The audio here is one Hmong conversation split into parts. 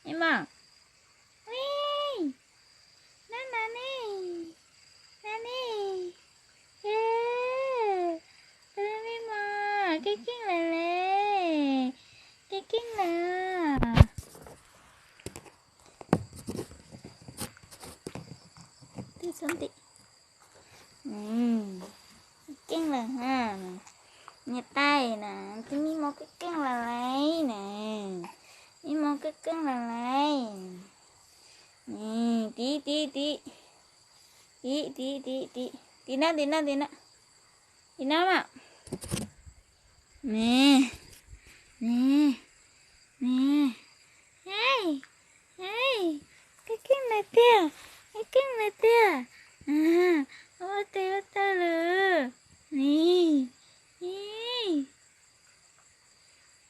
Me mos, me, na na ne, na ne, e, tus me mos, keej keej lawm le, keej keej lawm. Keej lawm ha. Niam tais na, tus me mos keej keej lawm lauj na. Me mos keej keej lawm lauj. Tim, tim, tim. Tim, tim, tim, tim. Tim no, tim no, tim no. Tim no mas. Ne, ne, ne. Hei, hei, keej keej lawm tiag, keej keej lawm tiag. Ua tes ua taw lawm. Ni, ni.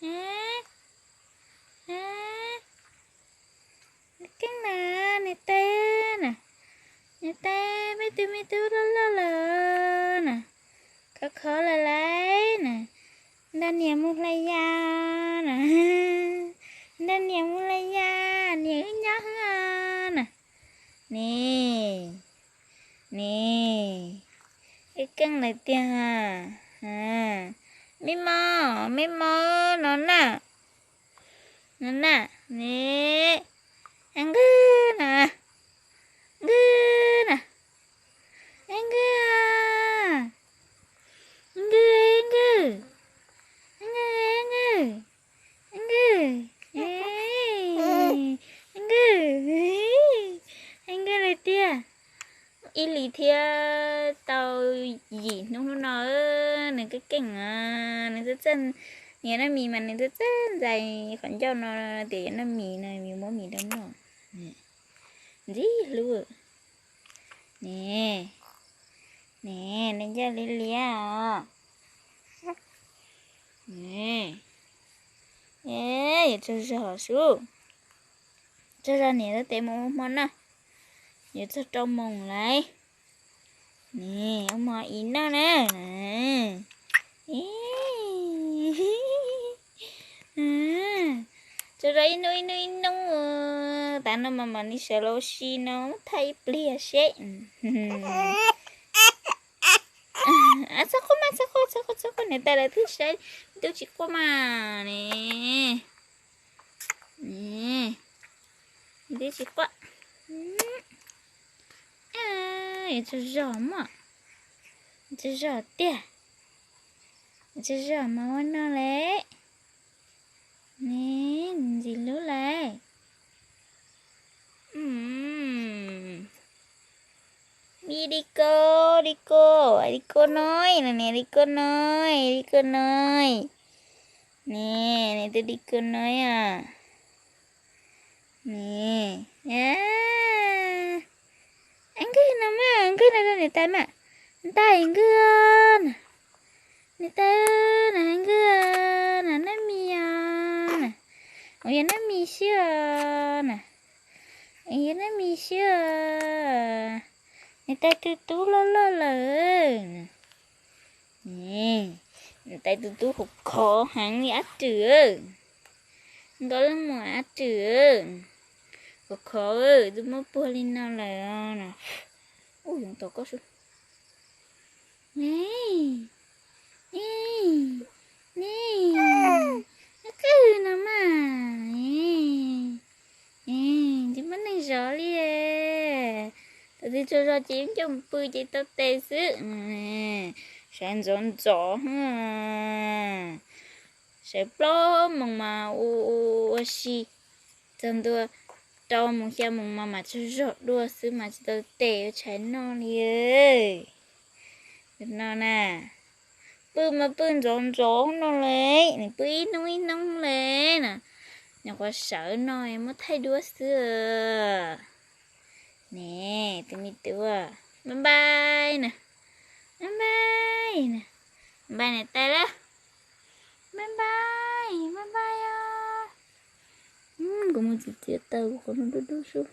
E, e. Keej na, niam tais na, niam tais, peb tus me tub loj loj lawm na, khov khov lawm lauj na, nrog niam mus hlais yas na, nrog niam mus hlais yas, niam wb nyob xwb na. Ne, ne, keej keej lawm tiag. Me mos, me mos, no na. No na, ne, Nkws na, Nkws na, Nkws, Nkws, Nkws, Nkws, Nkws, Nkws, Nkws lawm tiag. Ib hlis thiab tau yim hnub hnub no, nws keej keej, nws txawj txawj, nws yuav noj mis mas nws txawj txawj ntxais qhov ncauj no tias yuav noj mis no, yuav muab mis rau noj. Ntxim hlub. Ne, ne, nws ncauj liab liab os. Yuav tsaug zog sub, tsaug zog niam tais mus ua hmo noj, yuav txog rau moos lawm. Ne, ua hmo ib noj na. Tsaug zog ib hnub ib hnub ib hnub. Tav no mas mam li sawv los ua si no, muab thaij ib pliag seb. Txhob quaj mas, txhob quaj, txhob quaj, txhob quaj, niam tais lawv twb saib, twb tsis quaj mas ne. Twb tsis quaj. Yuav tsaug zog mog, tsaug zog tiag, tsaug zog mas ua noj lawm. Ne, ntxim hlub lawm. Di ko, di ko, di ko noi no ne, di ko noi, di ko noi. Ne, nws tus di ko noi os. Ne, Nkws no mas, Nkws no rau niam tais mas. Niam tais, Nkws na, niam tais na, Nkws na, noj mis os na. Ua yog noj mis xwb os na. Ua yog noj mis xwb os. Niam tais tus tub loj loj lawm. Niam tais tus tub khov khov heev li ab rwm. Nkauj leej muam ab rwm. Khov khov, twb muab puag li no lawm na. Ub, yoov tom koj sub. Ne, ne, ne, Nkws no mas. Tsis muaj neeg zov li. Thaum twg tsaug zog ces ncauj pw ces tau tes xwb. Sawv ntxov ntxov, sawv plaub moos mas ua si, txog ntua rau moos xya moos mas mam tsaug zog dua xwb mas tsis tau tes ua tshais noj li. No na, pw mas pw ntxov ntxov no le, nws pw ib hnub ib hnub le na. Nyuam qhuav sawv no muab thaij duab xwb. Ne, tus me tub, npaj npaj na, npaj npaj na, npaj niam tais lawm. Npaj npaj, npaj npaj os. Kuv mus txiav txiav taws kuv qhov no dub dub sub.